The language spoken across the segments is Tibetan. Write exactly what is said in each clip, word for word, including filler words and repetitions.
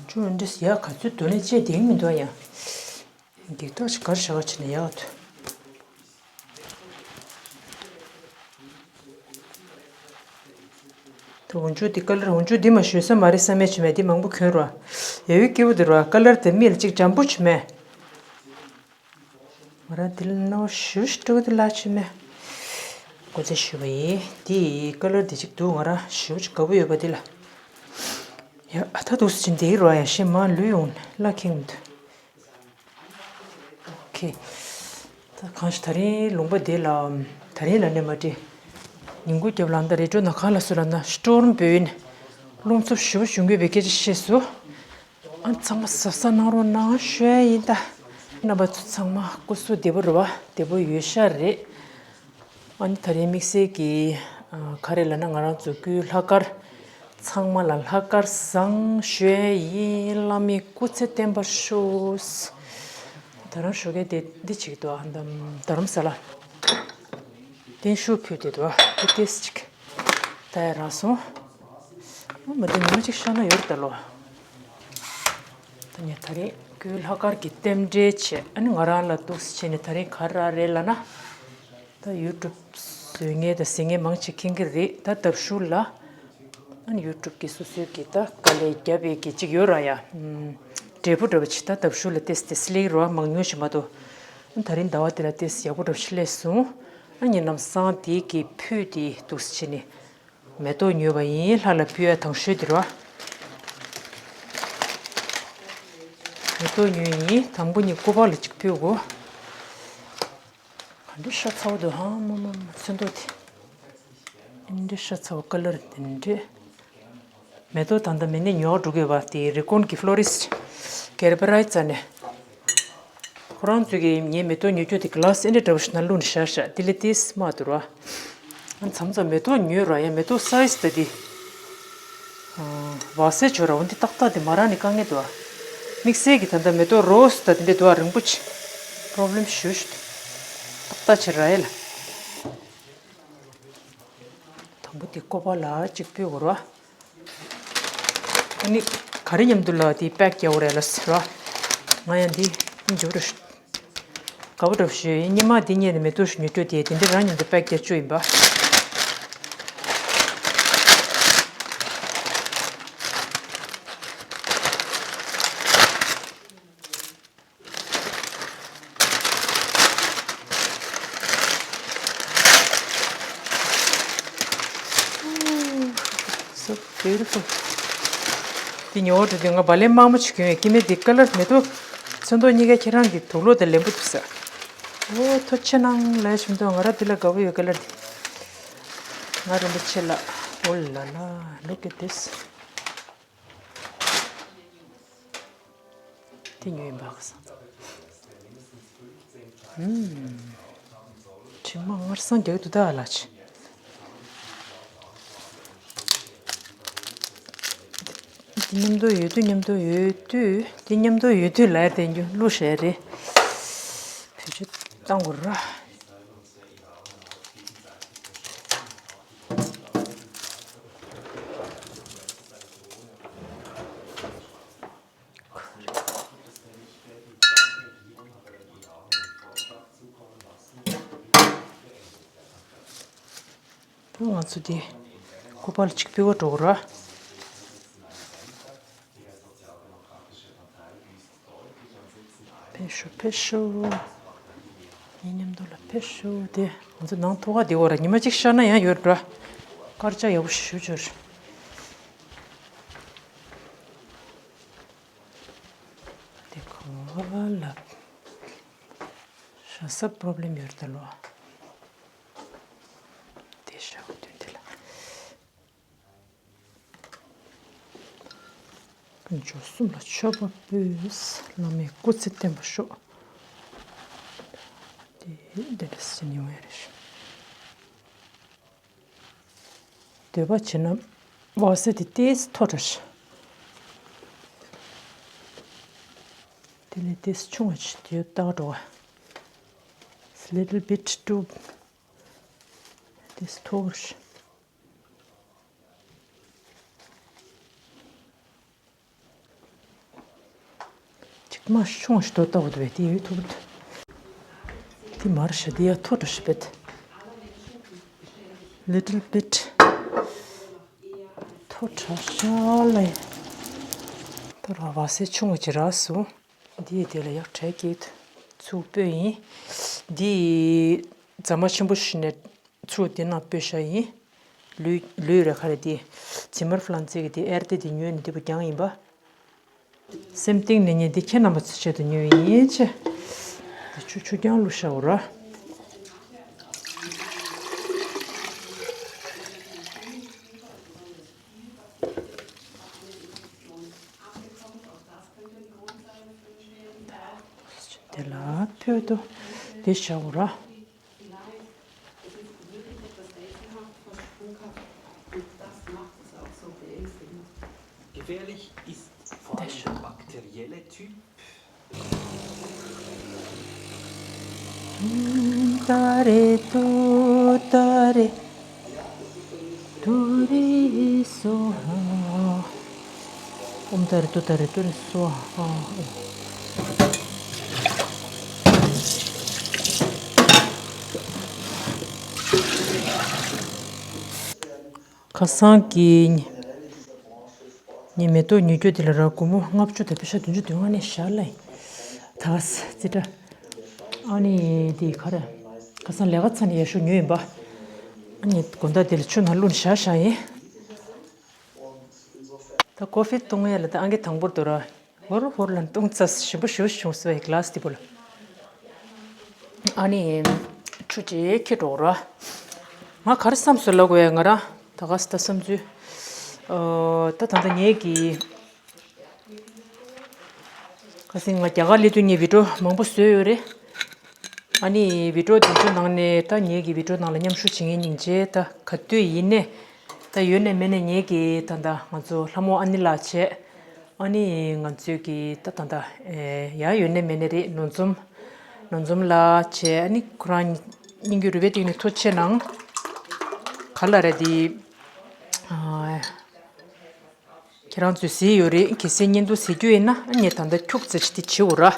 ཅུང་འདྲེས་ཡག་ག་ཚོད་འདུག་ནས་བཅད་དེང་མི་འདུག་ཡང་། འགྱིག་ཐག་ཅིག་གར་བཞག་བྱས་ནས་ཡག་འདུག་ད་འོན་ཆུ་འདི་ཀ་ལར་འོན་ཆུ་འདི་མ་ཞུས་ས་མ་རེད་བསམ་མེད་བྱས་མེད་འདི་མང་པོ་གྱོན་རོགས། ཡ་ཡུལ་སྐྱིད་པོ་འདི་རོགས་ཀ་ལར་དེ་མིལ་གཅིག་འཇམ་པོ་བྱས་མེད། ང་རང་འདི་ལ་རྣ་བ་ཞུ་ཞུ་སྤྲོ་གི་འདུག་ལ་བྱས་མེད། གོ་ཚེ་ཞུ་བ་ཡིན་འདི་ཀ་ལར་འདི་གཅིག་འདུག་ང་རང་ཞུ་ཅིག་དགའ་པོ་ཡོད་པ་འདི་ལ། ཡ་ཨ་ད་འདུག་སེ་བྱས་འདི་རོགས་ཡ་ཤེས་མ་ལུས་ཡོང་ལ་ཁེངས་མི་འདུག་ཁེ། ད་གང་ཞིག་ད་རིང་ལུང་པ་འདི་ལ་ད་རིང་ལ་ནས་མ་བྲིས། ཉིན་གུང་རྒྱབ་ལ་ད་རི་ཀྲོ་ན་གང་ལ་སུ་ལ་ན་སྟོར་འབོད་ཡིན། རླུང་འཚུབ་ཞུ་བ་བྱུང་དགོས་པའི་སྐད་ཆ་བཤད་སོ། ཨ་ཚང་མ་གཟབ་གཟབ་གནང་རོགས་གནང་ཞུ་ཡ་ཡིན་ད། རྣམ་པ་ཚོ་ཚང་མ་སྐུ་གཟུགས་བདེ་པོ་རེད་བ་བདེ་པོ་ཡོད་ཤག་རེད། ཨ་ནི་ད་རིང་དམིགས་བསལ་གྱི་ཨ་ག་རེ་ལབ་ན་ང་རང་ཚོ་སྐུའི་ལྷག་དཀར། ཚང་མ་ལ་ལྷག་དཀར་བཟང་ཞུ་ཡ་ཡིན། བླ་མའི་སྐུ་ཚེ་བརྟན་པར་ཤོག་ད་རང་ཞོགས་ཀས་དེ་འདི་བྱེད་ཀྱི་འདུག་ཨ་འདམ་རྡ་རམ་ས་ལ་བརྟན་བཞུགས་ཕུལ་བསྡད་འདུག་ཨ་ཏེས་ཅིག་ད་ཡ་རང་སོང་། ཨ་མ་དེ་ཉི་མ་གཅིག་ཤར་ན་ཡོད་རེད་ད་ལོ། ད་ངས་ད་རེས་སྐུའི་ལྷག་དཀར་གྱི་རྟེན་འབྲེལ་བྱས་ཨ་ནི་ང་རང་ལ་འདུག་སེ་བྱས་ནས་ད་རེས་ག་རེ་རེད་ལབ་ན། ད་ཡུ་ཊུབ་བཟོ་མཁན་དང་གཟིགས་མཁན་མང་ཆེ་མཁྱེན་གྱི་རེད་ད་ལྟ་བཞུགས་ལ། ཨ་ནི་ཡུ་ཊུབ་ཀྱི་སོ་སོའི་གི་ད་དཀའ་ལས་བརྒྱབ་པའི་གི་ཅིག་ཡོད་ར་ཡ། འབྲས་བུ་འདྲ་བ་ཅིག་ད་ལྟ་བཞུགས་ལ་ཏེས་ཏེས་སླེབས་རོགས་མང་ཉུང་ཞིག་མ་གཏོགས། ཨ་ད་རིང་ཟླ་བ་འདི་ལ་ཏེས་ཡག་པོ་འདྲ་བ་ཞིག་སླེབས་སོང་། ཨ་ངས་ལམ་སང་དེའི་གི་ཕུད་དེ་འདུག་སེ་བྱས་ནས། མེ་ཏོག་ཉོས་པ་ཡིན། ལྷ་ལ་ཕུལ་ཡ་དང་ཤོས་འདི་རོ། མེ་ཏོག་ཉོས་ཡིན། དང་པོ་ཉིད་སྐུ་པར་ལ་གཅིག་ཕུལ་དགོས། ག་འདྲ་ཤ་ཚ་བོ་འདུག་ཧང་མ་མ་མ་ཚོན་མདོག་དེ། འདི་འདྲ་ཤ་ཚ་བོ་ཀ་ལར་འདི་འདྲ། མེ་ཏོག་ད་ལྟ་མེ་ནས་ཉོ་འགྲོ་དགོས་པ་དེ་རི་ཀོན་གྱི་ཕློ་རིསི་ཊི་གེར་པ་རའི་རྩ་ནས། ཁོ་རང་ཚོས་ཀྱིས་ངའི་མེ་ཏོག་ཉོ་རྒྱུ་དེ་གི་ལཱ་སི་ཨེ་འདྲ་འདྲ་བོ་ཞིག་ནང་བླུགས་ནས་བཞག་བཞག་དེ་ལས་ཏིས་མ་འདུག་ར། མཚམས་མཚམས་མེ་ཏོག་ཉོས་ར་ཡ་མེ་ཏོག་སའི་ཛི་ད་དེ། བ་སེ་བྱོས་ར་འོ་འདི་ཏག་ཏག་དེ་མ་རག་ནི་དཀའ་ངལ་འདུག་ཨ། དམིགས་བསལ་གྱི་ད་ལྟ་མེ་ཏོག་རོ་སི་ད་དེ་འདྲ་འདུག་ཨ་རིང་པོ་ཆེ། པོ་རོབ་ལེམ་ཞུ་ཞུ། ཏག་ཏག་བྱེད་ར་ཡ་ལ། དང་པོ་དེ་ཀོ་པ་ལ་གཅིག་ཕུལ་དགོས་ར། ཨ་ནི་ག་རེ་མཉམ་དུ་ལ་དེ་པེག་རྒྱག་དགོས་རེད་ལ་ཟེར་བ། ང་ཡང་འདི་མཉམ་དུ་རུ་དགའ་པོ་འདྲ་བོ་ཞུ་ཡིན། སྙེ་མ་འདི་རྙེད་ནས་མེ་ཏོག་ཞུ་ཉོ་སྤྲོད་དེ་དེ་འདྲ་རང་མཉམ་དུ་པེག་རྒྱག་བཅུག་ཡིན་པ། So beautiful. དེ་ཉོ་བ་འགྲོ་དུས་ང་བ་ལན་དམར་མོ་ཅིག་གྱོན་ཡོད། སྐྱེ་དམན་དེ་ཀ་ལར་མེ་ཏོག་ཚོན་མདོག་གཉིས་ཀ་ཁྱེད་རང་གི་དུག་ལོག་དང་ལེན་པོ་འདུག་ས། ཨོ་ཐུགས་རྗེ་གནང་ལབ་བཞིན་འདུག་ང་རང་འདི་ལ་དགའ་པོ་ཡོད་ཀ་ལར་འདི། ང་རིན་པོ་ཆེ་ལ། Oh la la, look at this. དེ་ཉོས་ཡིན་པ་ག་ས། ཨུམ། དྲི་མ་སྔར་སང་རྒྱག་འདུག་ད་ལ་ཆེ། འདི་མཉམ་དུ་ཡོད་དུས་མཉམ་དུ་ཡོད་དུས་འདི་མཉམ་དུ་ཡོད་དུས་ལ་ཡ་དེ་ཉོ་བླུགས་བཞག་རེད། བེད་སྤྱོད་བཏང་དགོས་ར། ང་ཚོ་འདི་ཀོ་པ་ལ་གཅིག་ཕུལ་བ་འགྲོ་གི་ར། ཕེབས་ཤོག་ཕེབས་ཤོག་ངའི་མཉམ་དུ་ལ་ཕེབས་ཤོག་དེ་ང་ཚོ་ནང་ཐོག་ཁ་བདེ་བོ་ར། ཉི་མ་གཅིག་ཤར་ན་ཡང་ཡོད་འགྲོ། དཀར་ཆག་ཡག་པོ་ཞིག་ཞུ་ཆོག་དེ་ག་ལ་ཤ་ས་པོ་རོབ་ལེམ་ཡོད་རེད་ད་ལོ། དེ་ཤ་བ་དོན་དེ་ལ། དཀོན་མཆོག་གསུམ་ལ་མཆོད་པ་ཕུལ། བླ་མའི་སྐུ་ཚེ་བརྟན་པར་ཤོག་དེ་འདི་འདྲ་ཟེར་ནི་ཡོང་ཡ་རེད། འདོད་པ་བྱེད་ན་བ་སེ་དེ་ཏོག་ཙམ་མཐོ་དྲགས། དེ་ལས་ཏོག་ཙམ་ཆུང་བ་ཅིག་དེ་བཏགས་འགྲོ་བ། Little bit too ཏོག་ཙམ་མཐོ་པོ་རེད། མ་ཤོང་ཞིག་ཏོ་ལྟ་བུ་དུ་བས་དེ་ཡོད་ཐུབ། དེ་མར་ཤ་དེ་ཡ་ཐོ་འགྲོ་ཤི་བེད། Little bit. ཐོ་ཁྲ་ཤ་ལེ། ད་ར་བ་སེ་ཆུང་བ་ཅི་ར་སུ། འདི་དེ་ལ་ཡག་དྲག་གི་ཚུགས་སྤོས་ཡིན། འདི་རྫ་མ་ཆེན་པོ་ཞིག་ནས་ཚུར་དེ་ནང་སྤོས་ཤ་ཡིན། ལུས་ལུས་རེ་ཁ་རེ་དེ། ཛི་མར་ཧྥ་ལན་ཙི་གི་དེ་ཨེར་དེ་དེ་ཉོས་ནས་དེ་བུ་རྒྱང་ཡིན་པ། སེམས་གཏིང་ནས་ཉེ་འདི་ཁྱེད་རྣམ་པ་ཚོ་ཆེད་དུ་ཉོས་ཡིན་ཆེ། དེ་ཆུ་ཆུ་རྐྱང་བླུགས་ཤ་འོ་ར། དེ་ལ་ཕོད་དོ། དེ་ཤ་འོ་ར། Gefährlich ist vor allem der bakterielle Typ. ཏུ་ཏ་རེ་ཏུ་ཏ་རེ་ཏུ་རེ་སྭཱ་ཧཱ། ཨོཾ་ཏུ་ཏ་རེ་ཏུ་ཏ་རེ་ཏུ་རེ་སྭཱ་ཧཱ། ཁ་སང་གི་ངས་མེ་ཏོག་ཉོ་རྒྱུ་དེ་ལ་ར་སྒོར་མོ་ལྔ་བཅུ་དང་པེ་ཤ་བདུན་ཅུ་དོན་ལྔ་ནས་བཞག་ལ་ཡིན། ད་ཙི་ཏྲ། ཨ་ནི་དེ་ག་རེ། ཁ་སང་ལས་ཀ་ཚར་ནས་ཡར་ཞུ་ཉོས་ཡིན་པ། ཨ་ནི་དགོང་དག་དེ་ལ་ཆུ་ནང་བླུགས་ནས་བཞག་བཞག་ཡིན། ད་ཀོ་ཧྥི་བཏུང་ཡས་ལ་ད་ཨང་ཀི་དང་པོར་འདུག་ར། ཧོར་ཧོར་ལ་བཏུང་ཚར་ཞིམ་པོ་ཞེ་པོ་བྱུང་སོང་ཨེ་གི་ལཱ་སི་དེ་པོ་ལ། ཨ་ནི་ཆུ་ཅིག་ཁྱེར་འགྲོ་ར། ང་ག་རེ་བསམ་སོང་ལབ་དགོས་ཡ། ང་རང་ད་ག་ས་ད་བསམ་ཚུལ། ཨོ་ད་ད་ལྟ་ངེད་ཀྱི་ཁ་སང་ང་རྒྱ་གར་སླེབས་དུས་ངས་བི་ཌིའོ་མང་པོ་བཟོས་ཡོད་རེད། ཨ་ནི་བི་ཌིའོ་དེ་ཚོ་ནང་ནས་ད་ངེད་ཀྱི་བི་ཌིའོ་ནང་ལ་མཉམ་ཞུགས་བྱེད་མཁན་སྙིང་རྗེ་ད་ག་དུས་ཡིན་ནས་ད་ཡོད་ནས་མེད་ནས་ངེད་ཀྱི་ད་ད་ང་ཚོ་ལྷ་མོ་ཨ་ནི་ལགས་བྱས། ཨ་ནི་ང་ཚོའི་གི་ད་ད་ད་ཨེ་ཡ་ཡོད་ནས་མེད་ནས་རེད། ནོར་འཛོམས། ནོར་འཛོམས་ལགས་བྱས། ཨ་ནི་ཁོ་རང་སྙིང་རྗེ་རུས་པའི་གཏིང་ནས་ཐུགས་རྗེ་ཆེ་གནང་། ག་ལ་རེད་དེ། ཨ། ཁྱེད་རང་ཚོས་གཟིགས་ཡོད་རེད། གལ་སྲིད་བརྙན་ཐུང་གཟིགས་རྒྱུ་ཡིན་ན་ངས་ད་ལྟ་ཁྱུག་ཙམ་ཞིག་དེ་བྱེད་འོ་ར།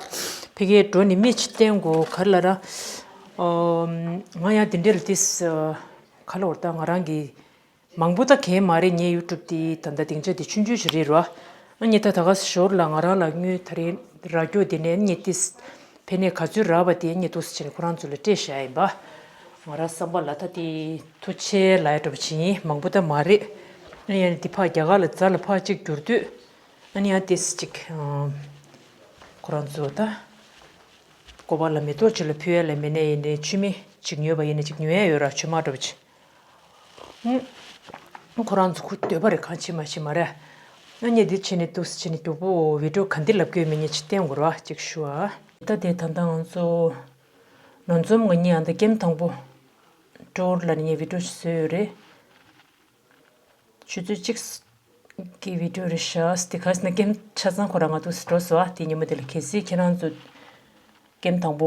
ཕ་གིར་འགྲོ་ནས་མི་ཅིག་བསྟན་དགོས་ག་རེ་ལབ་ར། ཨོ། ང་ཡང་དེ་འདྲ་ལ་ཏིས། ག་ལ་འོར་ད་ང་རང་གི་མང་པོ་ད་གས་མ་རེད། ངའི་ཡུ་ཊུབ་དེ་ད་ལྟ་སྡིངས་ཆ་དེ་ཆུང་ཆུང་ཞིག་རེད་ར། ཨ་ངས་ད་ད་ག་ཞོར་ལ་ང་རང་ལ་དངུལ་ད་རེས་རག་རྒྱུ་དེ་ནས་ངས་ཏིས། ཕན་ནས་ག་ཚོད་རག་པ་དེ་ངས་འདུག་སེ་བྱས་ནས་ཁོ་རང་ཚོ་ལ་སྤྲད་བཞག་ཡིན་པ། ང་རང་བསམ་པ་ལ་ད་དེ་ཐུགས་རྗེ་ཆེ་ལབ་ཡ་འདྲ་པོ་བྱེད་ཡིན། མང་པོ་ད་མ་རེད། ཨ་ནི་ཡང་འདི་ཕར་རྒྱ་གར་ལ་རྫ་ལ་ཕར་གཅིག་བསྒྱུར་དུས། ཨ་ནི་ཡང་ཏིས་གཅིག་ཁོ་རང་ཚོ་ད། ཀོ་པ་ལ་མེ་ཏོག་ཅིག་ལ་ཕུལ་ཡ་ལ་མེད་ནས་ཡིན་ནའི་ཆུ་མིག་ཅིག་ཉོས་པ་ཡིན་ན་ཅིག་ཉོ་ཡ་ཡོད་ར། ཆུ་དམར་འདྲ་པོ་ཅིག་ཁོ་རང་ཚོ་ཁུ་འདོད་པ་རེད། གང་བྱེད་མ་བྱེད་མ་རེད། ཨ་ནི་འདི་བྱས་ནས་འདུག་སེ་བྱས་ནས་མགྱོགས་པོ་བི་ཌིའོ་ག་འདི་ལབ་དགོས་མིན་ངས་ཅིག་བསྟན་དགོས་ར་ཅིག་ཞུ་ཨ། ད་དེ་ད་ལྟ་ང་ཚོ་ནོར་འཛོམས་ང་གཉིས་ཨ་ད་ཀེམ་དང་པོ་ཊུར་ལ་ངས་བི་ཌིའོ་ཞིག་བཟོས་ཡོད་རེད། ཆུ་ཚོད་གཅིག་གི་བི་ཌིའོ་རེད་ཤག་དེ་ག་ཟེར་ན་ཀེམ་ཆ་ཚང་ཁོ་རང་ང་འདུག་སེ་འགྲོ་སོང་ཨ། དེ་ཉིན་མོ་དེ་ལ་གལ་སྲིད་ཁྱེད་རང་ཚོ་ཀེམ་དང་པོ་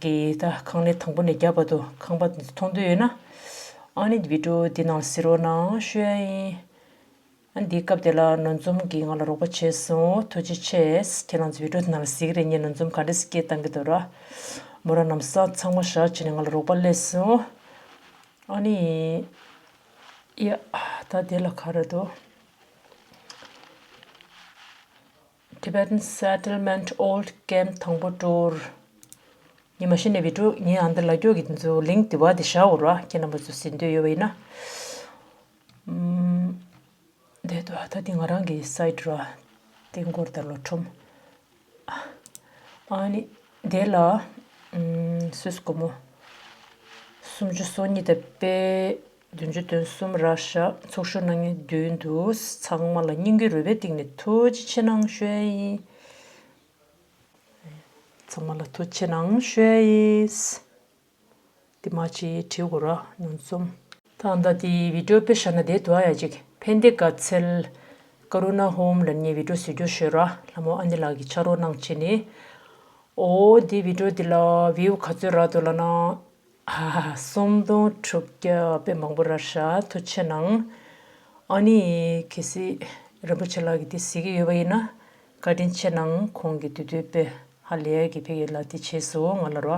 གི་ད་ཁང་གླ་དང་པོ་ནས་བརྒྱབ་པ་དུ་ཁང་པ་མཐོང་འདོད་ཡོད་ན། ཨ་ནི་བི་ཌིའོ་འདི་ནང་གཟིགས་རོགས་གནང་ཞུ་ཡ་ཡིན། ཨ་འདིའི་སྐབས་དེ་ལ་ནོར་འཛོམས་ཀྱིས་ང་ལ་རོགས་པ་བྱས་སོང་། ཐུགས་རྗེ་ཆེ། ཁྱེད་རང་ཚོ་བི་ཌིའོ་འདི་ནང་ལ་གཟིགས་རེད། ངས་ནོར་འཛོམས་ག་འདྲ་སེ་སྐད་བཏང་གི་འདུག་ར། མོ་རང་ལམ་སང་ཚང་མ་བཞག་བྱས་ནས་ང་ལ་རོགས་པ་སླེབས་སོང་། ཨ་ནི། ཡ། ད་དེ་ལ་ག་རེ་འདུག Tibetan Settlement Old Camp དང་པོ་ཊུར། ཉི་མ་ཤི་ནས་བི་ཌིའོ་ངའི་ཨ་འདི་ལ་སྐྱོ་གི་དེ་ཚོ་ལིང་ཀི་དེ་བ་དེ་བཞག་འོ་ར། ཁྱེད་རྣམ་པ་ཚོ་གཟིགས་འདོད་ཡོད་པ་ཡིན་ན། ཨུམ། དེ་དོ་ད་དེ་ང་རང་གི་སའིཊ་ར། དེ་འགོར་ད་ལོ་ཁྲོམ། ཨ་ནི་དེ་ལ་ཨུམ་སུས་སྒོར་མོ་སུམ་ཅུ་སོ་གཉིས་དང་པེ་བདུན་ཅུ་དོན་གསུམ་རག་ཤག་ཚོགས་ཞུགས་གནང་མཁན་བདུན་འདུག་ཚང་མ་ལ་སྙིང་གི་རུས་པའི་གཏིང་ནས་ཐུགས་རྗེ་ཆེ་གནང་ཞུ་ཡ་ཡིན། ཚང་མ་ལ་ཐུགས་རྗེ་ཆེ་གནང་ཞུ་ཡ་ཡིན། དེ་མ་ཅིག་བྲིས་དགོས་ར་ནོར་འཛོམས། ད་ལྟ་དེ་བི་ཌིའོ་དཔེ་བཞག་ན་དེ་དུ་ཨ་ཡ་ཅིག་ཕན་བདེ་དགའ་ཚལ་ཀ་རུ་ན་ཧོམ་ལ་ངས་བི་ཌིའོ་བཟོ་རྒྱུ་ཞུས་ར། ལྷ་མོ་ཨ་ནི་ལགས་ཀྱིས་ཕྱག་རོགས་གནང་བྱས་ནས། ཨོ་དེ་བི་ཌིའོ་དེ་ལ་བིའུ་ག་ཚོད་རག་འདུག་ལབ་ན། ཧ་ཧ་ཧ་སུམ་སྟོང་དྲུག་བརྒྱ་དཔེ་མང་པོ་རག་ཤག་ཐུགས་རྗེ་ཆེ་གནང་། ཨ་ནི་གལ་སྲིད་རིན་པོ་ཆེ་ལགས་ཀྱིས་དེ་གཟིགས་ཀྱི་ཡོད་པ་ཡིན་ན། བཀའ་དྲིན་ཆེ་གནང་། ཁོང་གིས་དུས་དུས་དཔེ་ཧ་ལས་ཀྱི་ཕ་གིར་ལ་དེ་བྱས་སོང་ང་ལ་རོ།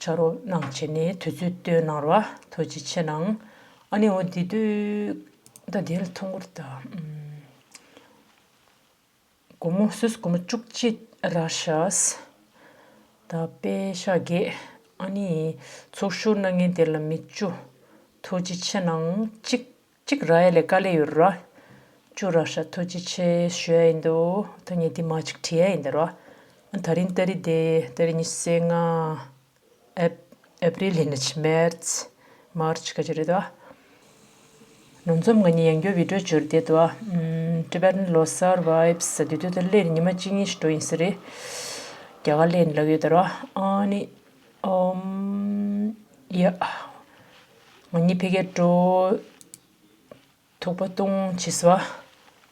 ཕྱག་རོགས་གནང་བྱས་ནས་དུས་ཚོད་བཏོན་གནང་རོ། ཐུགས་རྗེ་ཆེ་གནང་། ཨ་ནི་འོ་དེ་དུས་ད་དེ་ལ་ཐུང་ངུར་ད། སྒོར་མོ་སུས་སྒོར་མོ་བཅུ་གཅིག་རག་ཤག་ད་དཔེ་ཤག་གི། ཨ་ནི་ཚོགས་ཞུགས་གནང་མཁན་དེ་ལ་མི་བཅུ། ཐུགས་རྗེ་ཆེ་གནང་། གཅིག་གཅིག་རག་ཡ་ལས་དཀའ་ལས་ཡོད་ར། བཅུ་རག་ཤག་ཐུགས་རྗེ་ཆེ་ཞུ་ཡ་ཡིན་འདུག་ད་ངས་འདི་མ་གཅིག་བྲིས་ཡ་ཡིན་ད་ར། ད་རིང་ཏ་རིག་དེ་ཏ་རིག་ཉི་ཤུ་རྩ་ལྔ། ཨེབ་ཨེབ་རིལ་ཡིན་ན་ཆི་མེར་ཚི། མར་ཆི་ག་ཅི་རེད་ད། ནོར་འཛོམས་ང་གཉིས་ཡང་བསྐྱར་བི་ཌིའོ་འབྱོར་བསྡད་འདུག་ཨ། ཨམ། Tibetan Losar Vibes ཟེར་དུས་དུས་ད་སླེབས་ཉི་མ་གཅིག་གཉིས་ཤིག་འགྲོ་ཡིན་ས་རེད། རྒྱ་གར་སླེབས་ལབ་ཡོད་ད་ར། ཨ་ནི། ཨམ། ཡ། ང་གཉིས་ཕ་གིར་འགྲོ། ཐུག་པ་བཏུང་བྱས་སོ།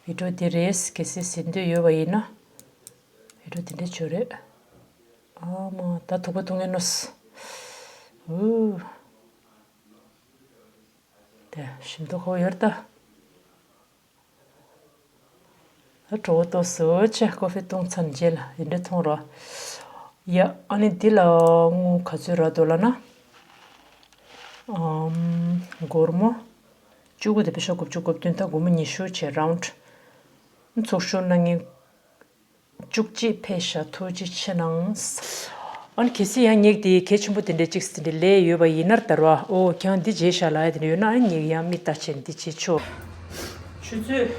བི་ཌིའོ་འདི་རེད། གལ་སྲིད་གཟིགས་འདོད་ཡོད་པ་ཡིན་ན། བི་ཌིའོ་འདི་འདྲ་བྱོས་རེད། ཨ་མ་ད་ཐུག་པ་བཏུང་ངེ་ནོ། ཨུ། དེ་ཞིམ་མདོག་ཁ་པོ་ཡོད་ད། ད་གྲོད་པ་ལྟོགས་སོ་ཆེ། ཀོ་ཧྥི་བཏུང་ཚར་རྗེས་ལ་འདི་འདྲ་འཐུང་རོགས། ཡ་ཨ་ནི་འདི་ལ་དངུལ་ག་ཚོད་རག་འདུག་ལབ་ན། ཨམ། སྒོར་མོ་བཅུ་དགུ་དེ་ཕི་ཤ་དགུ་བཅུ་གོ་བདུན། ད་སྒོར་མོ་ཉི་ཤུ་བྱས་རའུན་ཌི། ཚོགས་ཞུགས་གནང་མཁན་བཅུ་གཅིག་ཕེབས་ཤག་ཐུགས་རྗེ་ཆེ་གནང་། ཨ་ནི་གལ་སྲིད་ཡང་ངེད་དེ་གལ་ཆེན་པོ་དེ་འདྲའི་ཅིག་དེ་འདྲའི་ལས་ཡོད་པ་ཡིན་ནར་དར་བ། ཨོ་ཁྱང་འདི་རྗེས་ཤག་ལ་ཡ་དེ་འདྲ་ཡོད་ན་ཨ་ནི་ངེད་ཡང་མིག་ལྟ་བྱས་འདི་བྱེད་ཆོག་ཆུ་ཚོད།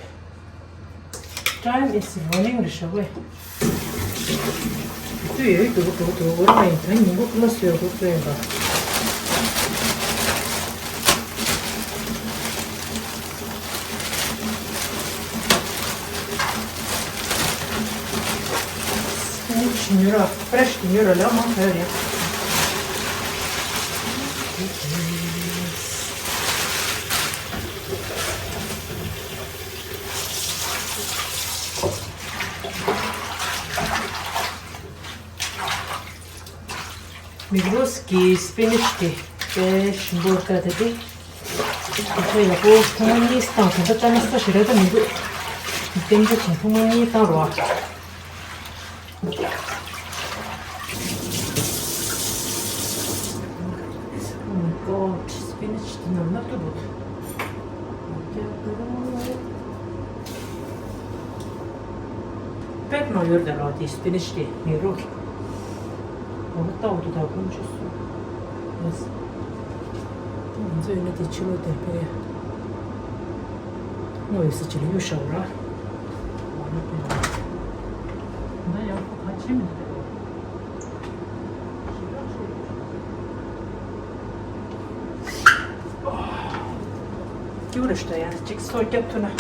Time is running རེད་ཤག་ཝེ། དུས་ཡོད་འགྲོ་འགྲོ་འགྲོ་འོ་ར་ཡིན། ད་ཉིན་གུང་ཁ་ལག་བཟོས་འགྲོ་བཟོས་ཡིན་པ། སྤི་ནིཆ་ཉོས་ར། ཕེ་རེཤ་གི་ཉོས་ར་ལ་མང་ཁ་རེད། མིག་རོས་ཀྱི་སྤི་ནིཆ་དེ་དཔེ་ཞིམ་པོ་ལྟ་དེ་དེ། དེ་ཚོ་ཡག་པོ་ཐུང་མ་གཉིས་བཏང་། དེ་འདྲ་ལྟ་ན་ས་ཞེ་དྲག་ད་མི་འདུག་ལྟེམ་འདྲ་ཅན་ཐུང་མ་གཉིས་བཏང་རོགས། Oh my god, spinach དེ་ནང་ན་ཏུ་བུད། དཔེ་མ་ཡོར་དེ་རོ་དེ་སྤི་ནིཆ་དེ་མི་རོ། འོ་ན་ལྟ་འོ་དུ་ད་ཀུན་ཆུ་སུ། ཡེས། ང་ཚོ་ཡོད་ན་དེ་ཕྱི་ལོགས་དེ་ཕེ། དངོས་ཡོད་ས་ཅི་ལ་གཡུག་བཞག་ར། འོ་ན་ཕེ། ད་ཡག་པོ་ག་ཕྱིན་མི་འདུག་སྐྱུར་རེ་ཞིག་ཡང་གཅིག་སོ་རྒྱབ་ཐུབ་ན།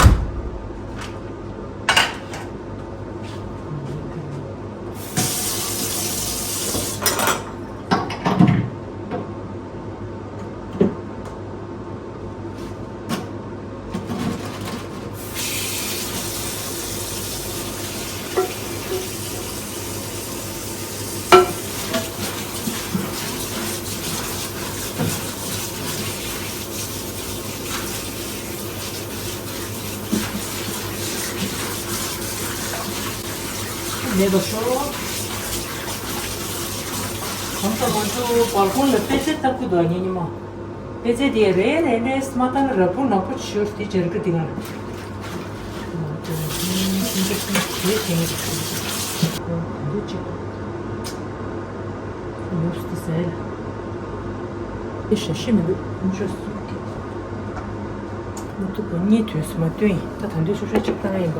མེད་པ་ཤོག་གང་ལྟར་ང་ཚོ་སྦལ་ཀོ་ནི་ལ་པད་ཚལ་བཏབ་ཀྱི་འདུག་ཉིན་ཉི་མ། པད་ཚལ་དེ་རེ་རེ་རེ་མ་བཏབ་ན་རབ་བུ་ནག་པོ་ཆུར་དེ་སྦྱར་གི་འདུག་ང་། ཞབས་ཕྱི་མི་འདུག་ཨུ་ཅག་ཨུ་ཅག་མ་ཐུབ་པ་གཉིས་དུས་སུ་མ་བཏོན་ཡིན། ད་ད་འདོད་ཤོག་ཤོག་གཅིག་བཏང་ཡིན་པ།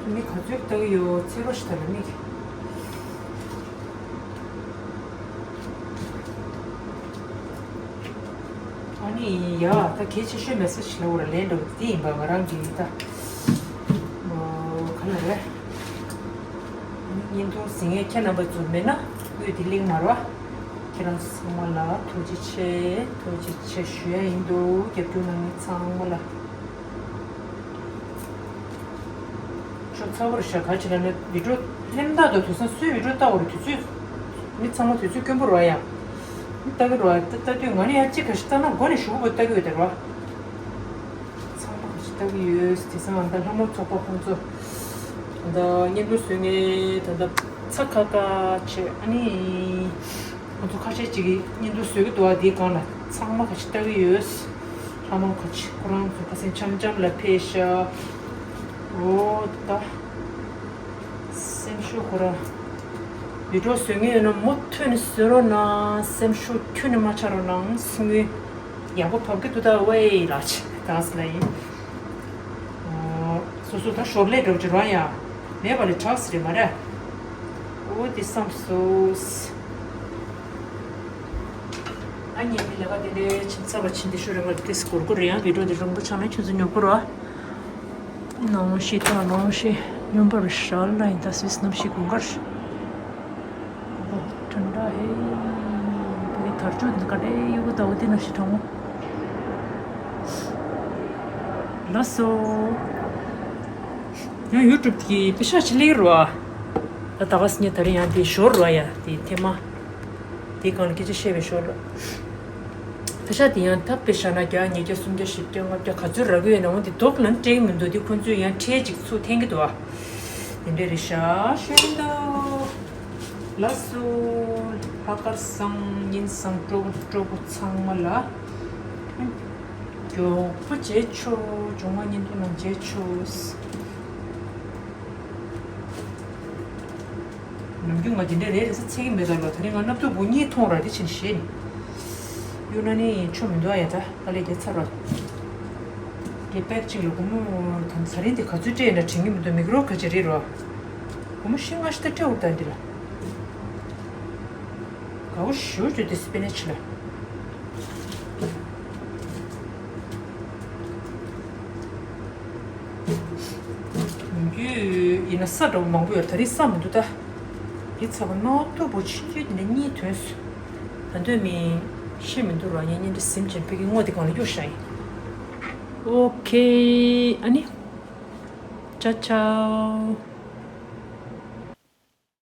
མི་ག་ཚོད་ལྟ་གི་ཡོད་ཚེ་རོ་ཞིག་ད་ལ་མིག་ཨ་ནི་ཡ་ད་གལ་ཆེ་ཤོས་མེ་སེ་ཇི་ལ་འོ་ར་ལན་འགྲོ་གི་དེ་ཡིན་པ། ང་རང་གི་ད་ག་ལ་རེད། བརྙན་ཐུང་གཟིགས་མཁན་ཁྱེད་རྣམ་པ་ཚོ་མེད་ན་དབུས་དེ་གླིང་མར་བ། ཁྱེད་རང་ཚང་མ་ལ་ཐུགས་རྗེ་ཆེ་ཐུགས་རྗེ་ཆེ་ཞུ་ཡ་ཡིན་འདུག་རྒྱབ་སྐྱོར་གནང་མཁན་ཚང་མ་ལ། ཅོ་ཚ་བོར་ཤ་ག་ཅི་ལ་ནི་བི་ཌིའོ་ལྷན་ཐག་ཏུ་དུས་སང་སུའི་བི་ཌིའོ་ལྟ་བར་དུས་ཚོད་ མི་ཚང་མ་དུས་ཚོད་དཀོན་པོ་རེད་བ། ཡང་ལྟ་གི་རེད་བ། ལྟ་ལྟ་དུས་ང་ནི་ཡང་གཅིག་ག་ཞིག་ལྟ་ན་མགོ་ནས་གཞུག་གུ་ལྟ་གི་ཡོད་དེ་རེད་བ། ཚང་མ་ག་ཞིག་ལྟ་གི་ཡོད། དེང་སང་ང་ད་ལྷ་མོ་ཚོགས་པ་ཁོང་ཚོ་ད་ལྟ་བརྙན་ཐུང་བཟོ་མཁན་ད་ལྟ་ཚ་ཁ་ཁ་བྱས། ཨ་ནི་ཁོང་ཚོ་ཁ་ཤས་ཅིག་གིས་བརྙན་ཐུང་བཟོ་གི་འདུག་བ། དེའི་སྒང་ལ་ཚང་མ་ག་ཞིག་ལྟ་གི་ཡོད། ལྷ་མོ་ཁ་ཅིག་ཁོ་རང་ཚོ་ཁ་སེང་འཆམ་འཆམ་ལ་ཕེབས་ཤག་འོ་ད། སེམས་ཤུགས་ཁོ་ར། བི་ཌིའོ་བཟོ་མཁན་ཡོད་ན་མུ་མཐུད་ནས་བཟོ་རོགས་གནང་། སེམས་ཤུགས་ཁྱོན་ནས་མ་ཆག་རོགས་གནང་། སེམས་ཡག་པོ་བབས་ཀྱི་འདུག་ད་ཝེ་ལགས་ཅེ་ད་སི་ལ་ཡིན། སོ་སོ་ད་ཞོར་ལས་འགྲོ་གི་རོགས་ཡ། མེད་པ་ལས་དྲག་སི་རེད་མ་རེད། འོ་དེ་བསམ་སོང་། ཨ་ཉེ་མི་ལས་ཀ་དེ་འདྲའི་ཕྱིན་ཚར་བ་ཕྱིན་ཏེ་ཤོ་རེ་མ་ཏིས་གོར་གོར་ཡང་བི་ཌིའོ་དེ་རིང་པོ་ཆགས་ན་ཁྱོད་ཚོ་ཉོབ་གོ་རོགས། ནང་ཤི་ཏང་ནང་ཤི་སྨྱོན་པར་ཤར་ལ་ཡིན་ད་སུས་ནམ་ཤི་དགུན་ཁར། ཨོ་ཐན་ད་ཧེ། བོད་ཀྱི་དར་ལྕོག་འདི་ག་འདྲའི་གཡུ་གུ་ཟླ་བོ་འདི་ནང་ཤི་གྲང་མོ། ལགས་སོ། ཡང་ཡུ་ཊུབ་གི་པེ་ཤག་ཅི་ལེགས་རོ། ད་ད་ག་སི་ཉེ་ད་རེ་ཡང་དེ་ཞོར་རོ་ཡ་དེ་ཐེ་མ། དེའི་སྒང་ལ་སྐད་ཆ་བཤད་པའི་ཞོར་ལ། ད་ཤ་དེ་ཡང་ཐབས་དཔེ་བཞག་ན་བརྒྱ་ཉིས་བརྒྱ་སུམ་བརྒྱ་བཞི་བརྒྱ་ལྔ་བརྒྱ་ག་ཚོད་རག་གི་ཡོད་ན་འོང་དེ་དོག་ལ་སྤྲད་ཀྱི་མི་འདུག་དེ་ཁོང་ཚོས་ཡང་ཁྲལ་ཅིག་ཚུར་འཐེན་གྱི་འདུག་ཨ། དེ་འདྲས་རེད་ཤག་ཤོད་འདུག་ལགས་སོ། ལྷག་དཀར་བཟང་ཉིན་བཟང་སྤྲོ་པོ་སྤྲོ་པོ་ཚང་མ་ལ། མགྱོགས་པོ་མཇལ་ཆོག་མཇུག་མ་བརྙན་ཐུང་ནང་མཇལ་ཆོག་ནམ་རྒྱུན་ང་དེ་འདྲ་རེད་རེད་ཟེར་ཚིག་གི་མེད་ད་ལོ། དེ་རིང་ང་སྣབས་ཐུག་བུ་གཉིས་མཐོང་ར་དེ་ཕྱིན་ཞེས་ནི། གཡུག་ན་ནི་ཆོ་མི་འདུག་ཨ། ཡ་ད་དཀའ་ལས་རྒྱག་ཚར་ར། དེ་པེག་གཅིག་ལ་སྒོར་མོ་དང་ཟ་རིན་དེ་ག་ཚོད་སྤྲད་ན་དྲན་གི་མི་འདུག་མིག་རོ་ག་ཅི་རེད་རོ། སྒོར་མོ་བཞི་ལྔ་ཞིག་ད་སྤྲད་འུར་ད་འདི་ལ། དགའ་བོ་ཞུ་རྒྱུ་དེ་སི་པེ་ནེ་ཆི་ལ། ཡིན་རྒྱུ་ཡིན་ན་ས་འདྲ་བོ་མང་པོ་ཡོད། ད་རེས་ས་མི་འདུག་ད། འདི་ཚ་བ་སྣ་ཐུག་པོ་ཕྱིན་རྒྱུ་དེ་འདྲ་གཉིས་ཐོན་སོང་། ད་འདོད་མི་ཤེས་མི་འདུག་ར། ངས་བརྙན་འདྲ་ཟིན་ཅན་ཕ་གི་སྔོ་དེ་གང་ལ་གཡུག་བཞག་ཡིན། ཨོ་ཁེ། ཨ་ནི། ཅའོ་ཅའོ།